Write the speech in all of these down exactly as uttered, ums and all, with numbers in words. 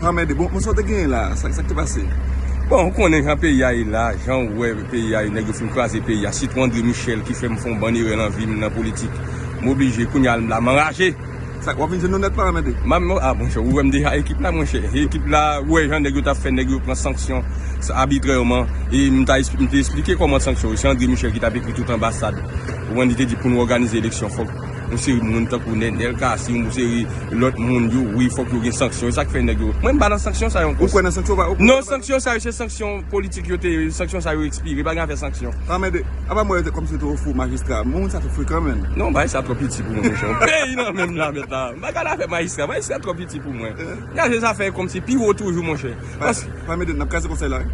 Parmède, bon, bon, sa w te genyen la, sa, sa k te pase? Bon, ou konnen jan peyi a ye la, jan w wè peyi a ye, nèg yo fin kraze peyi a. Sitou André Michel ki fè m fè yon bann erè nan vi m nan politik. M oblije, kounye a la, m anraje. Sa, w ap vin jwenn nou nèt, Parmède? M ap, a, monchè, ou wè m deja ekip la, monchè. Ekip la, ou wè jan nèg yo t ap fè, nèg yo pran sanksyon sa, abitrèman. E m ta espli-, m te esplike kòman sanksyon yo. Se André Michel ki t ap ekri tout anbasad. Ou konn, li te di pou nou òganize eleksyon, fòk yon seri moun tankou Nenel Cassy, yon seri lòt moun yo, wi, fòk yo gen sanksyon. E sa k fè nèg yo. Mwen, m pa nan sanksyon sa yo ankò. Ou kwè nan sanksyon, pa, ou kwè... Non, sanksyon sa yo, se sanksyon politik yo te, sanksyon sa yo ekspire, pa gen afè sanksyon. Parmède, apa mwen rete kòmsi te yon fou majistra. Moun sa te frekan, menn. Non, bagay sa twò piti pou mwen, monchè. Yon peyi nan men m la, mèt la. M pa ka afè majistra. Majistra twò piti pou mwen. Gade zafè kòmsi pi wo toujou, monchè. Pas- Parmède, n ap kraze konsèy la, wi.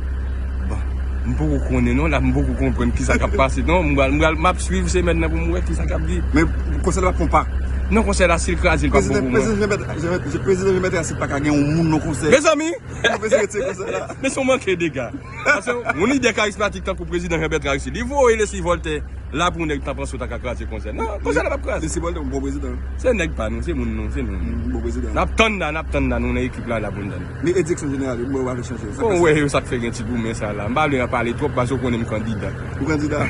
Bon, m poko konnen non, la m poko konprann kisa k ap pase non, m pral, m pral, m ap swiv semèn nan pou m wè kisa k ap di. Men konsèy la p ap fè yon pa. Non, konsèy la si l kraze, l p ap bon pou mwen. Prezidan Jean Bertrand, Jean Bertrand, Prezidan Jean Bertrand Aristide pa ka gen yon moun nan konsèy. Mezanmi! Prezidan retire konsèy la. Men se yon manke dega. Paske yon lidè karismatik tankou Prezidan Jean Bertrand Aristide, li voye Leslie Voltaire la pou nèg tan panse w ta ka kraze konsèy. Non, konsèy la p ap kraze. Leslie Voltaire, yon bon prezidan. Se nèg pa nou, se moun nou, se nou. Mm, bon prezidan. N ap tann la, n ap tann la, nou nan ekip la, la pou n tann. Men e direksyon jeneral yo, mwen w ap chanje. Bon, wè, yo sa k fè gen ti goumen sa la. M pa vle pale twòp paske w konnen m kandida. Ou kandida?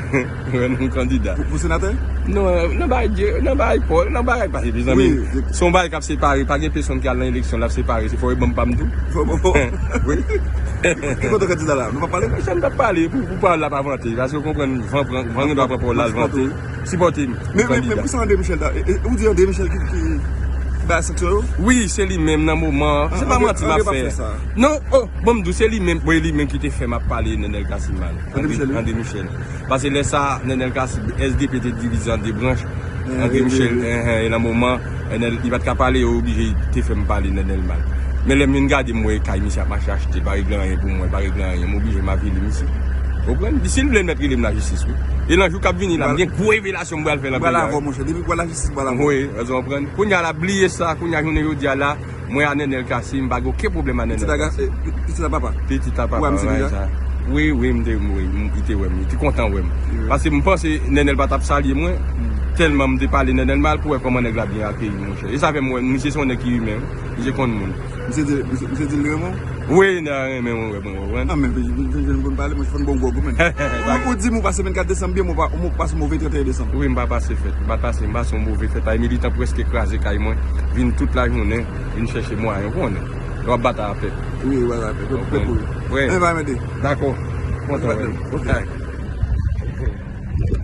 Wè, nou kandida. Pou, pou senatè? Non, nan bagay, nan bagay Paul, nan bagay pa, mezanmi. Wi, se yon bagay k ap separe, pa gen pèsonn ki al nan eleksyon, l ap separe, se fò yo ban m pa m tou. Fò, fò, fò. Wi. Ki kote kandida la? Nou pa pale? Sa m t ap pale, pou, pou pawòl la pa vante, paske w konprann, van pran, van gen dwa pran pawòl la, l vante. Sipòte m. Men, men, men, kandida. Pou sa André Michel la, e, e, ou di André Michel ki, ki bay sanksyon yo? Wi, se li menm nan moman. Se pa manti m ap fè. Non, oh, bon, m di w, se li menm, bon, e li menm ki te fè m ap pale Nenel Cassy mal. André Michel, wi. André Michel. Paske lè sa, Nenel Cassy, S D P te divize an de branch. André Michel, enhen, e nan moman, Nenel, li pa t ka pale, yo oblije te fè m pale Nenel mal. Men lè m vin gade, m wè kay misye ap mache achte, pa regle anyen pou mwen, pa regle anyen, m oblije m avili misye. Ou konprann? Si l vle, l mèt rele m lajistis, wi. E nan jou k ap vini la, m gen gwo revelasyon m pral fè nan peyi a. M pral avè w, monchè. Depi m pral lajistis, m pral avè w. Wi, ou konprann? Kounye a la, bliye sa, kounye a jounen jodi a la, mwen a Nenel Cassy, m pa gen okenn pwoblèm a Nenel Cassy. Pitit a papa? Pitit a papa, bagay sa. Wi, wi, m te, wi, m, li te wè m, li te kontan wè m. Paske m panse Nenel pa t ap salye mwen, tèlman m te pale Nenel mal pou wè kòman nèg la byen akeyi m, monchè. E sa fè m wè, misye se yon nèg ki imen, wi. Misye konn moun. Misye di, misye, misye di l renmen w? Wi, nan renmen mwen, wè mwen, wè mwen. Ah, men, men, men, men, men, pale, mwen, fò n bon gwo gou, men. Ou, ou di m ou pase vennkat desanm byen, mwen pa, mwen pase move trannteyen desanm. Wi, m pa pase fèt. M pa pase, m pase yon move fèt. Ay militan prèske kraze kay mwen. Vin tout lajounen, vin chèche mwayen, ou konnen. Yo ap batay apè. Wi, yo ap batay apè. Pèp, pèp, wi. Wi. Men pa mède. Dakò. Kontan, wi. Ok.